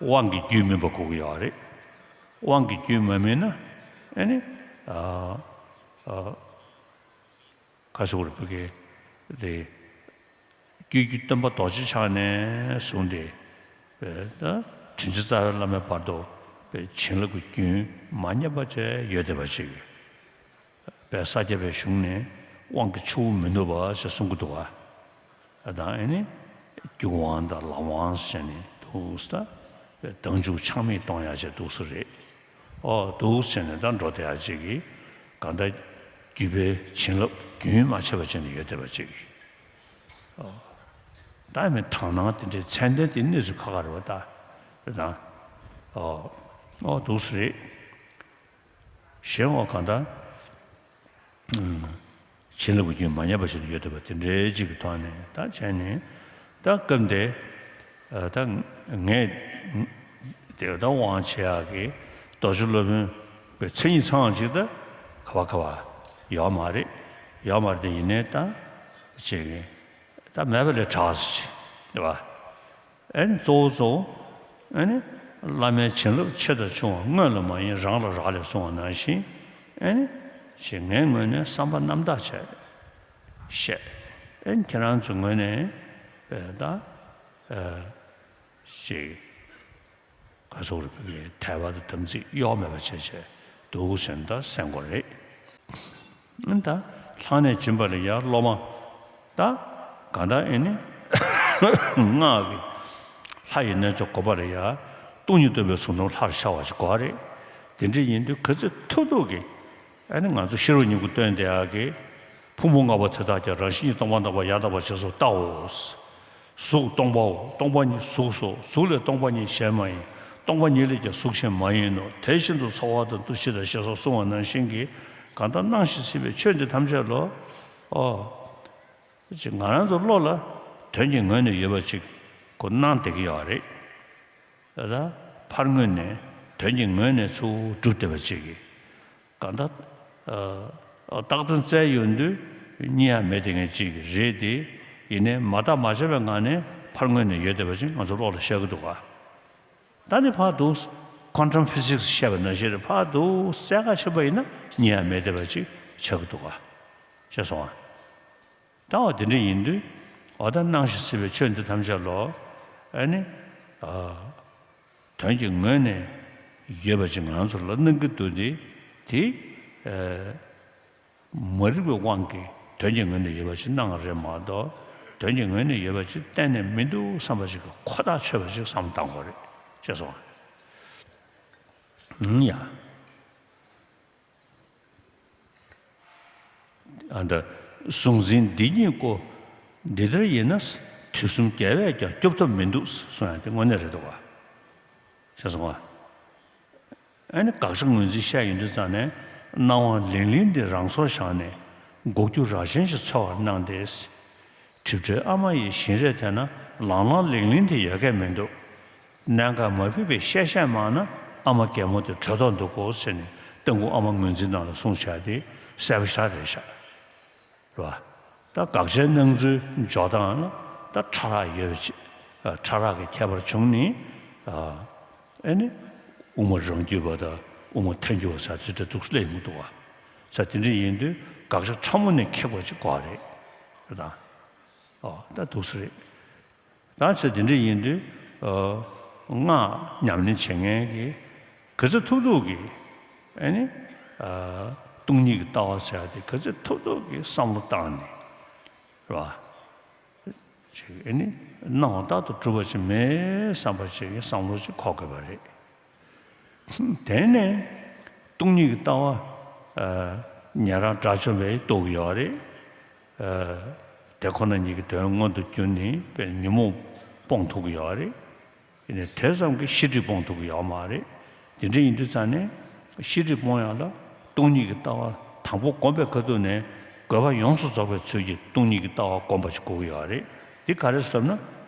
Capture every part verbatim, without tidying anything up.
དབང་གི་རྒྱུད་སྨིན་པ་དགོས་ཀྱི་ཡོད་རེད། དབང་གི་རྒྱུད་མ་སྨིན་ན་ཨ་ནི་ཨ་ཨ་ཁ་ཤོར་བུ་གེ་དེ། བསྐྱེད་རྒྱུད་སྟོན་པ་རྡོ་རྗེ་འཆང་ནས་བཟུང་སྟེ། ད་དྲིན་ཅན་རྩ་བའི་བླ་མའི་བར་དུ་བྱིན་རླབས་ཀྱི་རྒྱུན་མ་ཉམས་པ་བཅས་ཡོད་བསྡད་པ་ཅིག་པས་ས་སྐྱ་པའི་གཞུང་ནས་དབང་གི་ཆུ་བོ་མི་ནུབ་པ་ཞེས་གསུང་གི་འདུག་ག་ད་ཨེ་ནི་རྒྱུ་དབང་དང་ལམ་དབང་ཟེར་ནས་འདུག་ས། མདང་འཇུག་ཆགས་མེད་གཏོང་ཡག་ཅིག་འདུག་ས་རེད། ཨོ་འདུག་ཟེར་ནས་ད་འགྲོ་བསྡད་ཡག་ཅིག་གིས་གང་ལྟར་བརྒྱུད་པའི་བྱིན་རླབས་རྒྱུན་མ་ཆད་པ་ཅིག་ནས་ཡོད་བསྡད་པ་ཅིག་གིས། ད་མི་དག་སྣང་དེ་འདྲའི་མཚན་ལྡན་དེ་གནས་ཚུལ་ཁག་ཁག་རེད་བ་ད། རེད་དང་། ཨོ་ཨོ་འདུག་སེ་རེད། གཞན་འོ་གང་ལྟར། བྱིན་རླབས་ཀྱི་རྒྱུན་མ་ཉམས་པ་ཞིག་ཏུ་ཡོད་བསྡད་པ་དེ་འདྲའི་གཅིག་གི་ཐོག་ནས་ད་བྱས་ནས་ད་སྐབས་འདི་ད་ངས་དེ་ད་དབང་བྱེད་ཡག་གི་རྡོ་རྗེ་སློབ་དཔོན་པའི་མཚན་ཉིད་ཚང་བ་ཅིག་ད་ག་བ་ག་བ་ཡོད་མ་རེད། ཡོད་མ་རེད་དེ་ཡིན་ནའི་ད་ཅིག་གི་ད་མེད་པ་ལས་དྲག་ཟེར་ཅིག་རེད་བ། ཨེ་ནི་གཙོ་བོ་གཙོ་བོ་ཨེ་ནི་བླ་མའི་བྱིན་རླབས་ཆེ་དང་ཆུང་བ་སྔོན་ལ་མ་ཡིན་རང་ལ་རག་ལས་གསུངས་པ་ནང་བཞིན་ཨེ་ནི་ཞེས་ངའི་ངོས་ནས་བསམ་པ་རྣམ་དག་བྱས་བཤད། ཨེ་ནི་ཁྱེད་རང་ཚོའི་ངོས་ནས་ཨེ་ད་ཨེ་ཞེས་ག་སོགས་རུ་ཕུལ་བའི་དད་པ་དང་དམ་ཚིག་གཡོ་མེད་པ་བྱས་བྱས་འདུག་ཟེར་ན་ད་གསན་དགོས་རེད། ཨེ་ནི་ད་ལྷང་ནས་སྦྱིན་པ་ལ་ཡ་སློབ་མ། ད་གང་ལྟར་ཨེ་ནི་སྔགས་ཀྱི་ལྷ་ཡི་རྣལ་འབྱོར་སྒོམ་པ་ལ་ཡ་སྟོང་ཉིད་རྟོགས་པའི་གཟུངས་ཐུང་ལྷར་ཤར་བ་ཞིག་དགོས་རེད། དེ་འདྲ་ཡིན་དུས་ག་ཚོད་ཐུབ་ཐུབ་ཀྱིས་ཨེ་ནི་ང་ཚོ་ཤེས་རབ་སྙིང་པོ་སྟོན་བསྡད་ཡག་གི་ཕུང་པོ་ལྔ་པོ་དེ་དག་ཀྱང་རང་བཞིན་གྱིས་སྟོང་པར་སྣང་བ་ཡང་དག་པར་རྗེས་སུ་བལྟའོ། གཟུགས་སྟོང་པའོ། སྟོང་པ་ཉིད་གཟུགས་སོ། གཟུགས་ལས་སྟོང་པ་ཉིད་གཞན་མ་ཡིན། སྟོང་པ་ཉིད་ལས་ཀྱང་གཟུགས་གཞན་མ་ཡིན་ནོ། དེ་བཞིན་དུ་ཚོར་བ་དང་འདུ་ཤེས་དང་ཞེས་སོགས་གསུངས་པ་ནང་བཞིན་གྱི་གང་ལྟར་སྣང་ཞིང་སྲིད་པའི་ཆོས་འདི་ཐམས་ཅད་ལོ། ཨོ། ཅིག་ང་རང་ཚོ་བློ་ལ་དོན་གྱི་ངོས་ནས་ཡོད་པ་ཅིག་ཁོ་སྣང་བསྡད་ཀྱི་ཡོད་རེད། ད་ལྟ་ཕར་ངོས་ནས་དོན་གྱི་ངོས་ནས་ཚུར་གྲུབ་བསྡད་པ་ཅིག་གིས་གང་ལྟར་ཨ་བཏགས་དོན་བཙལ་ཡོང་དུས་རྙེད་ཡག་མེད་བསྡད་མཁན་ཅིག་རེད་དེ། ཡིན་ནའི་མ་བརྟགས་མ་དཔྱད་པའི་ངང་ནས་ཕར་ངོས་ནས་ཡོད་བསྡད་པ་ཅིག་ང་ཚོ་བློ་ལ་ཤར་གྱི་འདུག་ག་ད་ནི་ཕར་འདུག quantum physics བཤད་པ་ནང་བཞིན་རེད། ཕར་འདུག་གསལ་ཁ་ཕྱིན་པ་ཡིན་ན་རྙེད་ཡག་མེད་བསྡད་པ་ཅིག་ཆགས་ཀྱི་འདུག་ག་ཤེས་སོང་ང་། ད་འོ་དེ་འདྲ་ཡིན་དུས་འོ་ད་སྣང་ཞིང་སྲིད་པའི་ཆོས་འདི་ཐམས་ཅད་ལོ། ཨ་ནི་ཨ་དོན་གྱི་ངོས་ནས་ཡོད་པ་ཅིག་ང་ཚོ་ལ་སྣང་གི་འདུག་སྟེ། དེ་ཨ་མ་རིག་པའི་དབང་གིས་དོན་གྱི་ངོས་ནས་ཡོད་པ་ཅིག་སྣང་བ་རེད་མ་གཏོགས། དོན་གྱི་ངོས་ནས་ཡོད་པ་ཅིག་གཏན་ནས་མི་འདུག་བསམ་པ་ཅིག་གི་ཁོ་ཐག་ཆོད་པ་ཅིག་བསམ་བློ་བཏང་དགོས་རེད། ཤེས་སོང་ང་། ཡ། ཨ་ད་གཟུང་འཛིན་འདི་ཉིད་ཀོ། འདི་ལྟར་ཡིན་ན་དུས་གསུམ་རྒྱལ་བས་ཀྱང་སྐྱོབ་ཐབས་མི་འདུག་གསུང་ཡག་དེ་དངོས་གནས་རེད་འདུག་ག་ཤེས་སོང་ང་། ཨ་ནི་དགག་བྱ་ངོས་འཛིན་བཤད་ཡོང་དུས་ཙང་ནས་སྣང་བ་ལིང་ལིང་འདི་རང་སོར་བཞག་ནས་འགུག་རྒྱུ་རང་བཞིན་ཞིག་འཚོལ་བར་གནང་སྟེ། གྲིབ་བྲལ་ཨ་མ་ཡི་བཞིན་རས་དེ་ན་ལང་ལང་ལིང་ལིང་དེ་ཡོད་མཁན་མི་འདུག་གནད་འགག་མ་ཕིགས་པའི་བཤད་བཤད་མང་ན་ཨ་མ་རྒན་མོ་དེ་བྲོས་ཐོག་འདུག་གོ་ཟེར་ནས་རྟ་མགོ་ཨ་མ་ངོས་འཛིན་ནང་ལ་གསུངས་བཞག་དེ་གསལ་པོ་ཞེ་དྲག་རེད་ཤག་རེད་བ། ད་དགག་བྱའི་སྣང་ཚུལ་འཇོག་སྟངས་ལ་ད་ཕྲ་རགས་ཡོད་པ་ཅིག་ཕྲ་རགས་ཀྱི་ཁྱད་པར་བྱུང་ནས། ཨ་ནི་དབུ་མ་རང་རྒྱུད་པ་དང་དབུ་མ་ཐལ་འགྱུར་བ་ཟེར་དེ་འདྲ་འདུག་སླེབས་མི་འདུག་བ། ས་དེ་འདྲ་ཡིན་དུས་དགག་བྱ་ཕྲ་མོ་ནས་ཁེགས་པ་ཅིག་དགོས་རེད། རེད་དང་། ཨོ་ད་འདུག་སེ་རེད། ད་ཆ་དེ་འདྲ་ཡིན་དུས་ཨ་སྔགས་ཉམས་ལེན་བྱེད་མཁན་གྱིས་ག་ཚོད་ཐུབ་ཐུབ་ཀྱིས་ཨ་ནི་ཨ་སྟོང་ཉིད་ཀྱི་ལྟ་བ་ཟེར་ཡག་དེ་ག་ཚོད་ཐུབ་ཐུབ་ཀྱིས་བསམ་བློ་བཏང་ནས་རེད་བ། ཅིག་ཨ་ནི་སྣང་བ་རྟག་ཏུ་གྲུབ་པ་ཅིག་མེད་བསམ་པ་ཅིག་གི་བསམ་བློ་ཅིག་འཁོར་དགོས་པ་རེད། དེ་ནས་སྟོང་ཉིད་ཀྱི་ལྟ་བ་ཨ་ཉན་རང་དགྲ་བཅོམ་པས་རྟོགས་ཀྱི་ཡོད་རེད། ཨ་དེ་ཁོ་ན་ཉིད་ཀྱི་དོན་མངོན་དུ་གྱུར་ནས་དཔེ་ཉོན་མོངས་སྤོང་ཐུབ་ཀྱི་ཡོད་རེད། ཡིན་ནའི་དེ་ཙམ་གྱིས་ཤེས་སྒྲིབ་སྤོང་ཐུབ་ཀྱི་ཡོད་མ་རེད། དེ་འདྲ་ཡིན་དུས་ཙང་ནས་ཤེས་སྒྲིབ་སྤོང་ཡག་ལ་སྟོང་ཉིད་ཀྱི་ལྟ་བ་དང་པོ་སྒོམ་པའི་ཁ་ཐུག་ནས་དགོས་པ་ཡོངས་སུ་རྫོགས་པའི་ཚུལ་གྱིས་སྟོང་ཉིད་ཀྱི་ལྟ་བ་སྒོམ་པ་ཞིག་དགོས་ཀྱི་ཡོད་རེད། འདི་ག་རེ་ཟེར་ན།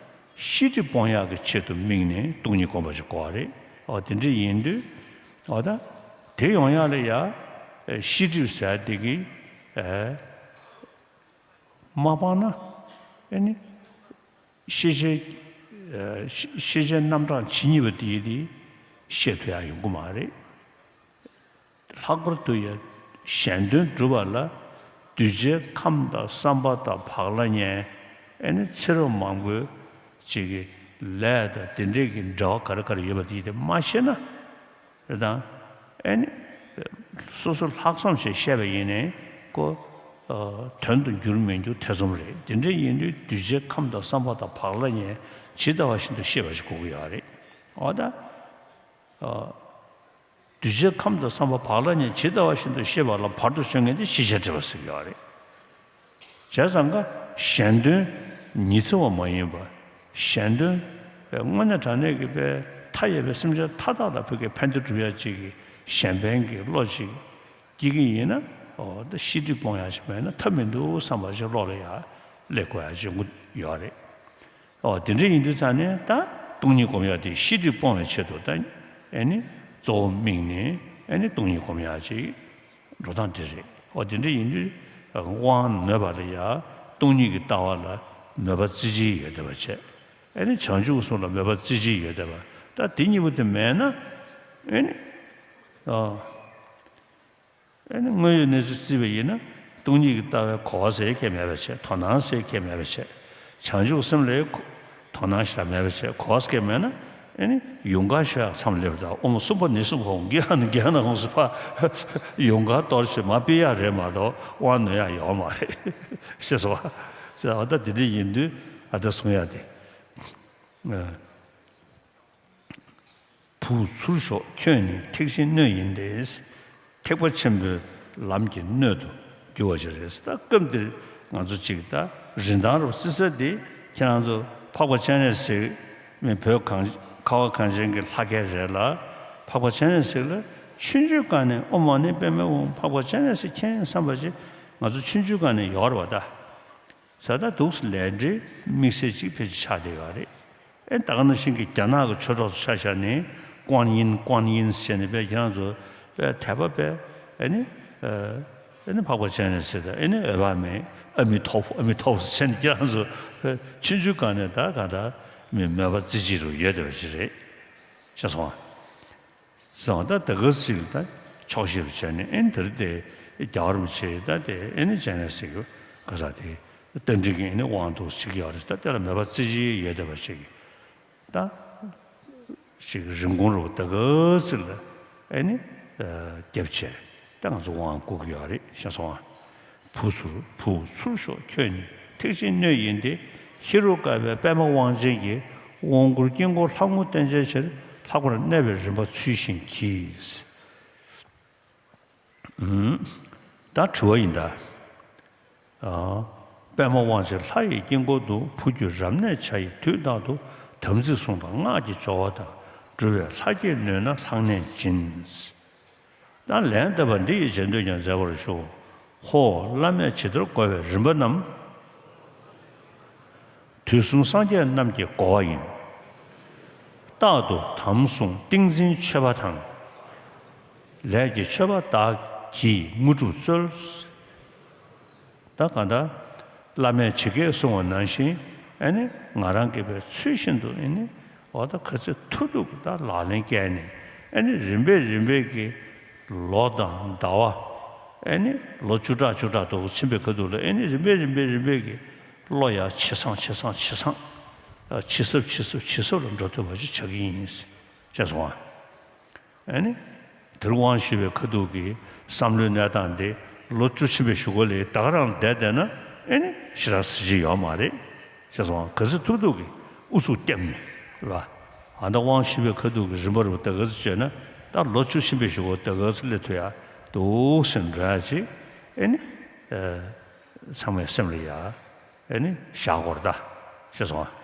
ཤེས་སྒྲིབ་སྤོང་ཡག་གི་ཆེད་དུ་དམིགས་ནས་སྟོང་ཉིད་སྒོམ་པ་ཞིག་དགོས་པ་རེད། འོ་དེ་འདྲ་ཡིན་དུས་འོ་ད་དེ་ཡོང་ཡག་ལ་ཡ་ཤེས་སྒྲིབ་ཟེར་དེ་གི་མ་སྤངས་ན་ཨ་ནི་ཤེས་བྱའི་ ཤེས་བྱའི་རྣམ་གྲངས་ཇི་སྙེད་པ་དེ་ཡི་དེ་ཤེས་ཐུབ་ཡག་ཡོང་གི་མ་རེད། ལྷག་པར་དུ་ཡང་གཞན་དོན་སྒྲུབ་པ་ལ་གདུལ་བྱའི་ཁམས་དང་བསམ་པ་དང་བག་ལ་ཉལ། ཨེ་ནི་ཚེ་རབས་མང་པོའི་ཅིག་གི་ལས་དང་དེ་འདྲས་ཀྱི་འབྲེལ་བ་ག་རེ་ག་རེ་ཡོད་པ་དེ་དེ་མ་ཤེས་ན། རེད་དང་། ཨེ་ནི་སོ་སོ་ལྷག་བསམ་ཞིག་བཤད་པ་ཡིན་ནའི་ཁོ་དོན་དུ་འགྱུར་མི་འགྱུར་ཐེ་ཚོམ་རེད། དེ་འདྲས་ཡིན་དུས་གདུལ་བྱའི་ཁམས་དང་བསམ་པ་དང་བག་ལ་ཉལ་ཇི་ལྟ་བ་བཞིན་དུ་ཤེས་པ་ཞིག་དགོས་ཀྱི་ཡོད་རེད། འོ་ད། གདུལ་བྱའི་ཁམས་དང་བསམ་པ་བག་ལ་ཉལ་ཇི་ལྟ་བ་བཞིན་དུ་ཤེས་པ་ལ་བར་དུ་གཅོད་མཁན་དེ་ཤེས་བྱ་སྒྲིབ་པ་ཟེར་གྱི་ཡོད་རེད། བྱས་ཙང་ཀ་གཞན་དོན་ཉི་ཚེ་བ་མ་ཡིན་པ། གཞན་དོན་དངོས་གནས་དྲང་གནས་ཀྱི་དཔེ་མཐའ་ཡས་པའི་སེམས་ཅན་མཐའ་དག་ལ་ཕ་གིའི་ཕན་བདེ་སྒྲུབ་ཡ་གཅིག་གི་གཞན་ཕན་གྱི་བློ་གཅིག་སྐྱེ་གི་ཡིན་ན། འོ་ད་ཤེས་སྒྲིབ་སྤོང་ཡ་ཞིག་མེད་ན་ཐབས་མི་འདུག་བསམ་པ་ཞིག་བློ་ལ་ཡ་སླེབས་དགོས་ཡ་ཅིག་ཡོང་གི་ཡོད་རེད། ཨོ་དེ་འདྲ་ཡིན་དུས་ཙང་ནས་ད་སྟོང་ཉིད་སྒོམ་ཡག་དེ་ཤེས་སྒྲིབ་སྤོང་བའི་ཆེད་དུ་ད་ཨེ་ནི་གཙོ་བོ་དམིགས་ནས་ཨེ་ནི་སྟོང་ཉིད་སྒོམ་ཡག་ཅིག་འགྲོ་སྟངས་དེ་རེད། ཨོ་དེ་འདྲ་ཡིན་དུས་དབང་ནོད་པ་ལ་ཡ་སྟོང་ཉིད་ཀྱི་ལྟ་བ་ལ་མོས་པ་རྩེ་གཅིག་ཡོད་བསྡད་པ་བྱས། ཨེ་ནི་བྱང་ཆུབ་གསུམ་ལ་མོས་པ་རྩེ་གཅིག་ཡོད་བསྡད་པ། ད་དེ་གཉིས་པོ་དེ་མེད་ན་ཨེ་ནི་ཨ། ཨེ་ནི་དངོས་ཡོད་གནས་ཚུལ་བརྩིས་པ་ཡིན་ན་སྟོང་ཉིད་ཀྱི་ལྟ་བའི་གོ་བ་ཟེར་མཁན་མེད་པ་བྱས། དོ་སྣང་ཟེར་མཁན་མེད་པ་བྱས། བྱང་ཆུབ་སེམས་ལ་དོ་སྣང་ཞེ་དྲག་མེད་པ་བྱས། གོ་བ་ཟེར་མཁན་མེད་ན་ཨེ་ནི་ཡུངས་ཀར་ཤོད་ཡག་མཚམས་སླེབས་དང་། ཨོཾ་སུ་པ་ནི་སུ་པ་ཧཱུྃ། གྱི་ཧ་ནི་གྱི་ཧ་ན་ཧཱུྃ་སུ་པ། ཡུངས་ཀར་གཏོར་བྱས་མར་ཕུལ་ཡག་རེད་མ་གཏོགས་དབང་ནོད་ཡག་ཡོད་མ་རེད། ཤེས་སོང་བ། ཟེར་བ་ད་དེ་འདྲ་ཡིན་དུས་ཨ་ད་གསུང་ཡག་དེ། བུ་ཚུར་ཤོག་ཁྱོད་ནི་ཐེག་ཆེན་སྣོད་ཡིན་ཏེ། ཐེག་པ་ཆེན་པོའི་ལམ་གྱི་སྣོད་དུ་འགྱུར་བ་ཞིག་རེད། ད་སྐབས་འདིར་ང་ཚོ་ཅིག་ད་རིན་ཐང་རུ་བརྩི་ས་དེ་ཁྱེད་རང་ཚོ་འཕགས་པ་སྤྱན་རས་གཟིགས་མི་བོད་གངས་ཁ་བ་གངས་ཅན་གྱི་ལྷ་སྐལ་རེད་ལ། འཕགས་པ་སྤྱན་རས་གཟིགས་ལ་ཆུང་ཆུང་སྒང་ནས་ཨོཾ་མ་ཎི་པདྨེ་ཧཱུྃ། འཕགས་པ་སྤྱན་རས་གཟིགས་མཁྱེན་བསམ་པ་ཅིག་ང་ཚོ་ཆུང་ཆུང་སྒང་ནས་ཡོད་རེད་བ་ད། ས་ད་འདུག་སེ་ལས་འབྲས་དམིགས་བསལ་གཅིག་ཕལ་ཆེར་ཆགས་བསྡད་ཡོད་རེད། ཨེ་ད་ག་ནང་བཞིན་གྱི་རྒྱ་ནག་གི་ཆོས་གྲོགས་ཚོ་ཆ་བཞག་ནས་ཀོན་ཡིན་ཀོན་ཡིན་ཟེར་ནས་དཔེ་ཁྱེད་རང་ཚོ་དཔེ་དད་པ་དཔེ་ཨེ་ནི་ཨེ་ནི་འཕགས་པ་སྤྱན་རས་གཟིགས་དང་ཨེ་ནི་འོད་དཔག་མེད་ཨ་མི་ཐོབ་ཨ་མི་ཐོབ་ཟེར་ནས་ཁྱེད་རང་ཚོ་དཔེ་ཆུང་ཆུང་སྒང་ནས་ད་ག་ད་མི་མོས་པ་རྩེ་གཅིག་རུ་ཡོད་བསྡད་པ་ཞིག་རེད། ཤེས་སོང་ཨ། སོང་ད་ད་ག་ཟིག་ད་ཆོག་ཤེས་པ་བྱས་ནས་ཨེ་ནི་དེར་དེ་རྒྱལ་བ་རིན་པོ་ཆེ་ད་དེ་ཨེ་ནི་སྤྱན་རས་གཟིགས་ག་ས་དེ་རྟ་མགྲིན་གྱི་ཨེ་ནི་དབང་དུ་ཅིག་ཡོད་རེད། ད་དེ་ལ་མོས་པ་རྩེ་གཅིག་ཡོད་བསྡད་པ་ཞིག་ད་ཞིག་རིན་གོང་རུ་ད་ག་ཟིག་ལ་ཨེ་ནི་རྒྱབ་བྱས་ད་ང་ཚོ་དབང་བསྐུར་གྱི་ཡོད་རེད། ཤེས་སོང་ཨ། བུ་ཚུར་བུ་ཚུར་ཤོག་ཁྱོད་ནི་ཐེག་ཆེན་སྣོད་ཡིན་ཏེ། ཧེ་རུ་ཀ་པའི་པདྨ་དབང་ཆེན་གྱིས། དབང་བསྐུར་དཀྱིལ་འཁོར་ལྷ་ངོ་བསྟན་བྱའི་ཕྱིར། ལྷག་པར་གནས་པའི་རིམ་པ་ཚུལ་བཞིན་གྱིས། ད་དྲི་བ་ཡིན་ད། ཨ། པདྨ་དབང་ཆེན་ལྷ་ཡི་དཀྱིལ་འཁོར་དུ། བུ་ཁྱོད་རབ་གནས་བྱ་ཡི་དུས་རྟག་ཏུ། དམ་ཚིག་གསུང་དང་སྔགས་ཀྱི་སྦྱོར་བ་དང་། སྒྲུབ་པའི་ལྷ་བསྐྱེད་ནུས་ན་ལྷང་ནས་སྦྱིན། ད་ལན་བཏབ་པ་འདི་ཡི་རྗེས་ཟློས་ཀྱང་མཛད་པར་ཞུ། ཧོ། བླ་མས་ཇི་ལྟར་བསྒོ་བའི་རིམ་པ་རྣམས། དུས་གསུམ་སངས་རྒྱས་རྣམས་ཀྱིས་བསྒོ་བ་ཡིན། རྟག་ཏུ་དམ་བསྲུང་ཏིང་འཛིན་མཆོད་པ་དང་། ལས་ཀྱི་མཆོད་པ་དག་གིས་དངོས་གྲུབ་སྩོལ། ད་གང་ལྟར་བླ་མས་ཇི་སྐད་གསུངས་པ་ནང་བཞིན་ཨེ་ནི་ང་རང་གིས་དཔེ་ཚུལ་བཞིན་དུ་ཨེ་ནི་འོ་ད་ག་ཚོད་ཐུབ་ཐུབ་ད་ལག་ལེན་བཀལ་ནས་ཨེ་ནི་རིམ་པས་རིམ་པས་ཀྱི་ལོ་དང་ཟླ་བ་ཨེ་ནི་ལོ་བཅུ་ཕྲག་བཅུ་ཕྲག་དུ་ཕྱིན་པའི་ཁ་ཐུག་ལ་ཨེ་ནི་རིམ་པས་རིམ་པས་རིམ་པས་ཀྱི་བློ་ཡང་ཇེ་བཟང་ཇེ་བཟང་ཇེ་བཟང་ཇེ་ཟབ་ཇེ་ཟབ་ཇེ་ཟབ་ལ་འགྲོ་ཐུབ་པ་ཞིག་ཆགས་ཀྱི་ཡིན་ཅེས་གསུངས་པ། ཨེ་ནི། དེར་དབང་ཞུས་པའི་ཁ་ཐུག་གི་བསམ་བློའི་གནས་སྟངས་དེ་ལོ་བཅུ་ཕྱིན་པའི་གཞུག་གུ་ལ་ད་ག་རང་བསྡད་བསྡད་ན་ཨེ་ནི་ཞེ་དྲག་གཟི་བརྗིད་ཡོད་མ་རེད། ཤེས་སོང་། ག་ཚོད་ཐུབ་ཐུབ་ཀྱིས་ཨུ་ཚུགས་བརྒྱབ་ནས་རེད་པ། ཨ་ད་དབང་ཞུས་པའི་ཁ་ཐུག་གི་རིམ་པ་རུ་ད་ག་ཚོད་བྱས་ན་ད་ལོ་བཅུ་ཕྱིན་པའི་གཞུག་གུ་ད་ག་ཚོད་སླེབས་ཐུབ་ཡག་འདུག་སེ་འགྲོ་ཡག་ཅིག་ཨེ་ནི། ཚང་མའི་སེམས་ལ་ཡ། ཨེ་ནི་བཞག་དགོས་རེད་ད། ཤེས་སོང་ཨ།